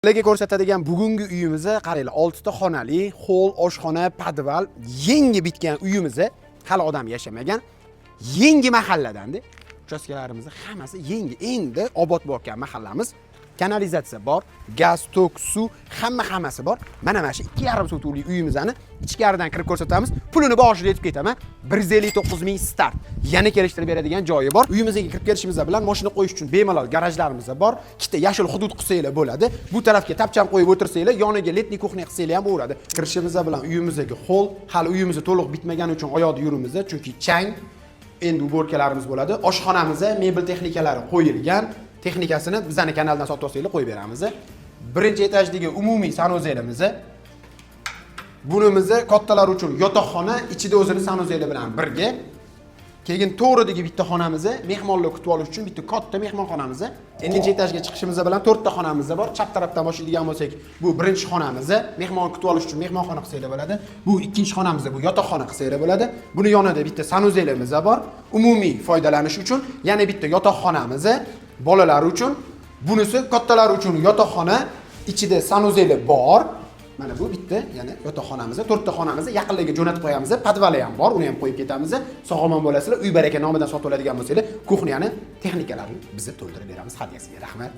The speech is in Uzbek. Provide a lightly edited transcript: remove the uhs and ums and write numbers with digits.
Sizlarga ko'rsatadigan bugungi uyimizni qaranglar, 6 ta xonali, hol, oshxona, podval, yangi bitgan uyimizni, hali odam yashamagan, yangi mahalladanda. Uchastkalarimizni hammasi yangi, endi obod bo'layotgan mahallamiz. Kanalizatsiya bor, gaz, tok, suv, hammasi bor. Mana shu 2,5 sotuvli uyimizni ichkaridan kirib ko'rsatamiz. Pulini boshida aytib ketaman. 159 ming start. Yana kelishtirib beradigan joyi bor. Uyimizga kirib kelishimiz bilan mashina qo'yish uchun bemalol garajlarimiz bor. Ikkita yashil hudud qilsanglar bo'ladi. Bu tarafga tapcham qo'yib o'tirsanglar, yoniga летний кухня qilsanglar ham bo'ladi. Kirishimiz bilan uyimizdagi hol, hali uyimiz to'liq bitmagani uchun oyoqda yurimiz, chunki chang, endi уборка larimiz bo'ladi. Oshxonamizda mebel texnikalari qo'yilgan. Texnikasini bizani kanaldan sotib olsanglar qo'yib beramiz. Birinchi etajdagi umumiy санузел imiz. Bunimizni kattalar uchun yotoqxona, ichida o'zini санузел i bilan birga. Keyin to'g'ridagi bitta xonamizni mehmonlar kutib olish uchun bitta katta mehmonxonamiz. Ikkinchi etajga chiqishimiz bilan to'rtta xonamiz bor. Chap tarafdan boshlaydigan bo'lsak, bu birinchi xonamiz. Mehmon kutib olish uchun mehmonxona qilsanglar bo'ladi. Bu ikkinchi xonamiz, bu yotoqxona qilsanglar bo'ladi. Buni yonida bitta санузел imiz bor. Umumiy foydalanish uchun yana bitta yotoqxonamiz bolalar uchun. Bunisi kattalar uchun yotoqxona, ichida санузел i bor. Mana bu bitta yana yotoqxonamiz, to'rtta xonamiz, yaqinlarga jo'natib qo'yamiz. Podvali ham bor, uni ham qo'yib ketamiz. Sog' omon bo'lasizlar. Uy Baraka nomidan sotib oladigan bo'lsanglar, кухня ni texnikalarini biza to'ldirib beramiz hadyasiga. Rahmat.